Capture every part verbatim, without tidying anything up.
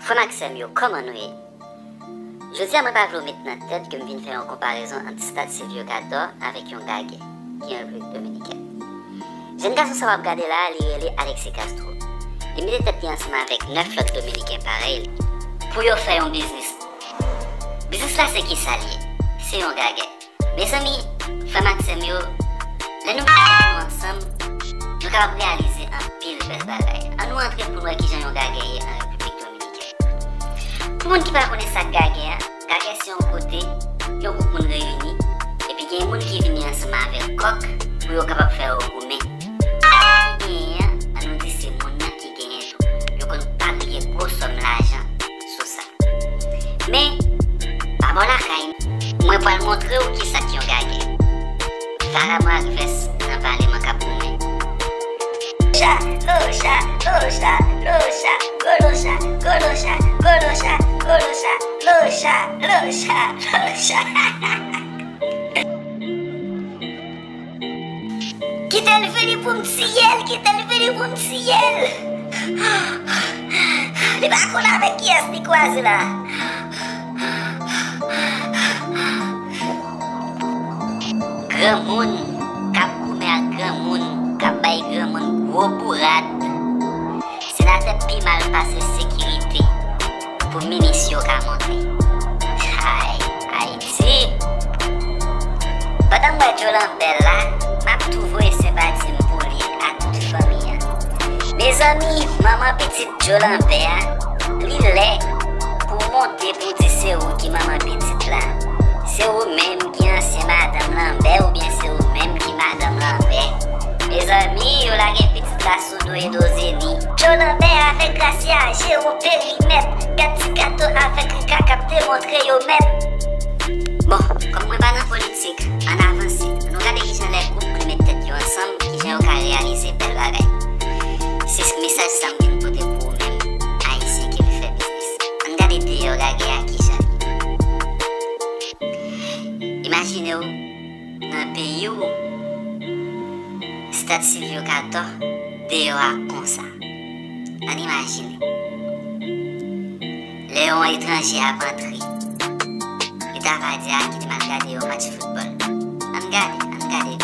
Frè m ak sè m yo, kòman nou ye? Jodi a, mwen pa vle w met nan tèt ke m vin fè yon konparezon ant Stade Sylvio Cator avèk yon gagè ki an Repiblik Dominikèn. Jèn gason sa w ap gade la a, li rele Alexis Castro. Li mete tèt li ansanm avèk nèf lòt Dominiken parèy li pou yo fè yon biznis. Biznis la se kisa l ye? Se yon gagè. Mezanmi, frè m ak sè m yo, lè nou mete tèt nou ansanm, nou kapab reyalize anpil bèl bagay. Ann nou antre pou n wè kijan yon gagè ye an Repiblik Dominikèn. Pou moun ki pa konnen sa k gagè a, gagè se yon kote yon gwoup moun reyini, epi gen moun ki vini ansanm avèk kòk pou yo kapab fè yo goumen. Sa ki genyen an, ann nou di se moun nan ki genyen tou. Yo konn parye gwo sòm lajan sou sa. Men, pa bò lakay, mwen pral montre w kisa k yon gagè. Vagabon ak vès nan pale man k ap goumen. Locha, locha, locha, locha, gwo locha, gwo locha, gwo locha, gwo locha, locha, locha, locha. Kite l vini pou m tiye l, kite l vini pou m tiye l. Li pa konn avèk kiyès li kwaze la. Granmoun k ap goumen ak granmoun, k ap bay granmoun gwo bourad. Senatè pi mal pase sekirite pou minis yo ka monte. Ay, Ayiti! Pandan m wè Joe Lambert la, m ap tou voye senpati m pou li ak tout fanmi an. Mezanmi, manman pitit Joe Lambert a, li lè pou w monte pou w di se ou ki manman pitit la. Se ou menm ki ansyen madanm Lambert oubyen se ou menm ki madanm Lambert. Mezanmi, yo lage pitit la sou do Edozeni. Joe Lambert avèk Gracia Jerome Perimèt, gad ti gato avèk Rika k ap demontre yo mèt. Bon, kòm mwen pa nan politik, ann avanse. Ann nou gade kijan lè gwoup moun met tèt yo ansanm, kijan yo ka reyalize bèl bagay. Se mesaj sa m vin pote pou ou menm, Ayisyen ki vle fè biznis. Ann gade deyò gagè a kijan li. Imajine w nan peyi w, Stade Sylvio Cator deyò a konsa. Ann imajine. Lè yon etranje ap antre, li ta va di a kite m al gade yon match foutbòl. Ann gade, ann gade.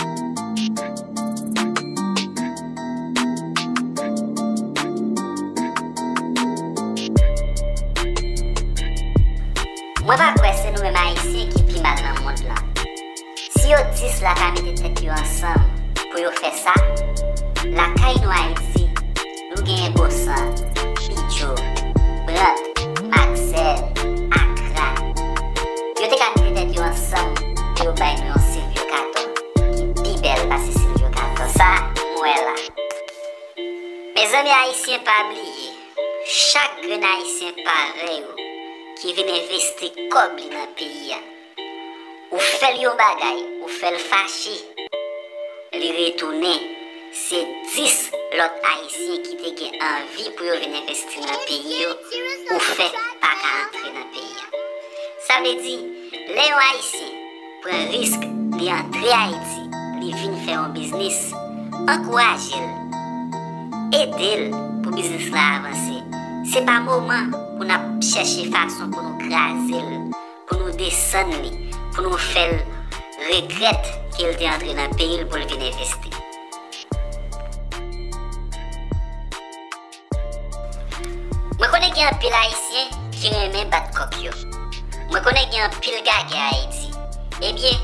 Mwen pa kwè se nou menm Ayisyen ki pi mal nan mond lan. Si yo dis la ka mete tèt yo ansanm pou yo fè sa, lakay nou Ayiti, nou genyen Bosan, Bidjo, Brant, Maxène, Akra. Yo te ka mete tèt yo ansanm pou yo bay nou yon Sylvio Cator ki pi bèl pase Sylvio Cator sa m wè la. Mezanmi Ayisyen, pa bliye, chak grenn Ayisyen parèy ou ki vin envesti kòb li nan peyi a, ou fè l yon bagay, ou fè l fache, li retounen. Se dis lòt Ayisyen ki te gen anvi pou yo vin envesti nan peyi yo, ou fè pa ka antre nan peyi a. Sa vle di, lè yon Ayisyen pran risk, li antre Ayiti, li vin fè yon biznis, ankouraje l, ede l pou biznis la avanse. Se pa moman pou n ap chèche fason pou nou kraze l, pou nou desann li, pou nou fè l regrèt ke l te antre nan peyi l pou l vin envesti. Mwen konnen gen anpil Ayisyen ki renmen bat kòk yo. Mwen konnen gen anpil gagè Ayiti. Ebyen,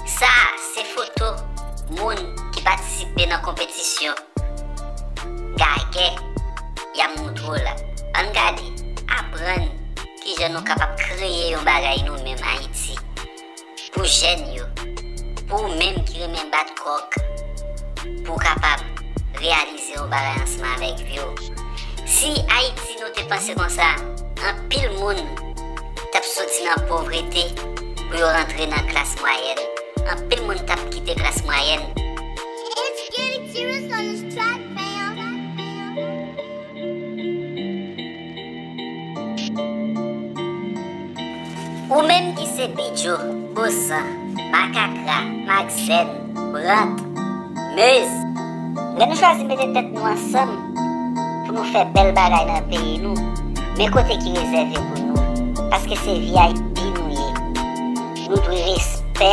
sa a se foto moun ki patisipe nan konpetisyon gagè y ap moutre w la. Ann gade, aprann kijan nou kapab kreye yon bagay nou menm Ayiti. Pou jèn yo, pou ou menm ki renmen bat kòk, pou w kapab reyalize yon bagay ansanm avèk yo. Si Ayiti nou te panse konsa, anpil moun t ap soti nan povrete pou yo rantre nan klas mwayèn. Anpil moun t ap kite klas mwayèn. It's getting serious on this track, fam. Ou menm ki se Bidjo, Bosan, Makakra, Maxène, Brant, Mez, lè nou chwazi mete tèt nou ansanm pou nou fè bèl bagay nan peyi nou, Men kote ki rezève pou nou, paske se V I P nou ye. Nou dwe respè,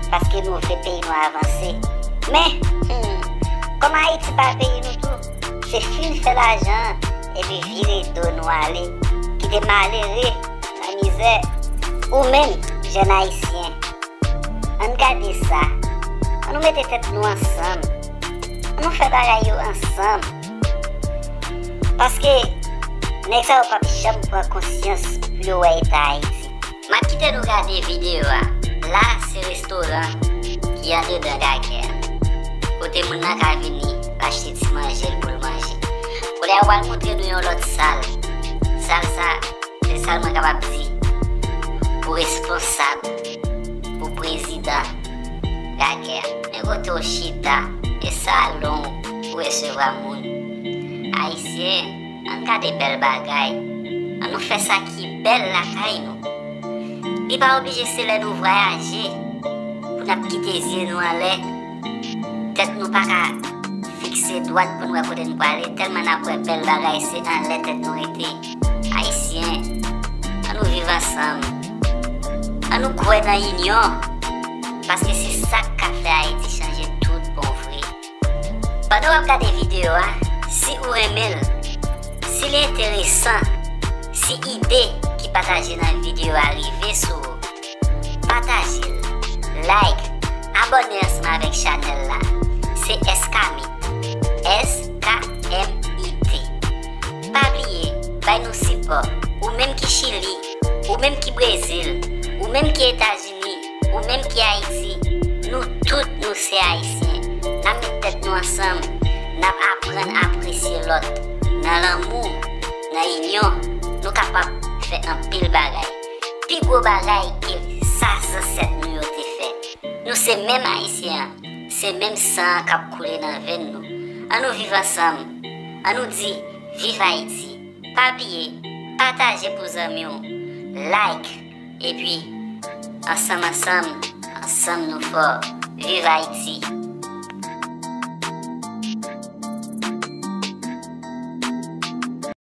paske nou vle peyi nou avanse. Men, hmm, kòm Ayiti pa peyi nou tou, se fin fè lajan an, epi vire do nou ale, kite malere nan mizè. Ou menm, jèn ayisyen, ann gade sa. Ann nou mete tèt nou ansanm. Ann nou fè bagay yo ansanm. Paske nèg sa yo p ap janm pran konsyans pou yo wè eta Ayiti. M ap kite nou gade videyo a. La, se restoran ki andedan Gagè a, kote moun nan ka vini, l achte ti manje l pou l manje. Kounye a, yo pral montre nou yon lòt sal. Sal sa, se sal mwen kapab di pou responsab, pou prezidan Gagè a. Men kote w chita, e salon ou resevwa moun. Ayisyen, ann gade bèl bagay. Ann nou fè sa ki bèl lakay nou. Li pa oblije se lè nou vwayaje pou n ap kite zye nou anlè. Tèt nou pa ka fikse dwat pou n wè kote n prale, tèlman n ap wè bèl bagay, se anlè tèt nou rete. Ayisyen, ann nou viv ansanm. Ann nou kwè nan inyon, paske se sa k ka fè Ayiti chanje tout bon vre. Pandan w ap gade videyo a, si ou renmen l, si li enteresan, si ide ki pataje nan videyo a rive sou ou, pataje l, like, abòne ansanm avèk chanèl la. Se Eskamit, S K M I T. Pa bliye, bay nou sipò. Ou menm ki Chili, ou menm ki Brezil, ou menm ki Etazini, ou menm ki Ayiti, nou tout nou se Ayisyen. N ap met tèt nou ansanm, n ap aprann apresye lòt. Nan lanmou, nan inyon, nou kapab fè anpil bagay. Pi gwo bagay ke sa zansèt nou yo te fè. Nou se menm Ayisyen an, se menm san an k ap koule nan venn nou. Ann nou viv ansanm. Ann nou di, viv Ayiti. Pa bliye, pataje pou zanmi w, like, epi ansanm ansanm, ansanm nou fò. Viv Ayiti!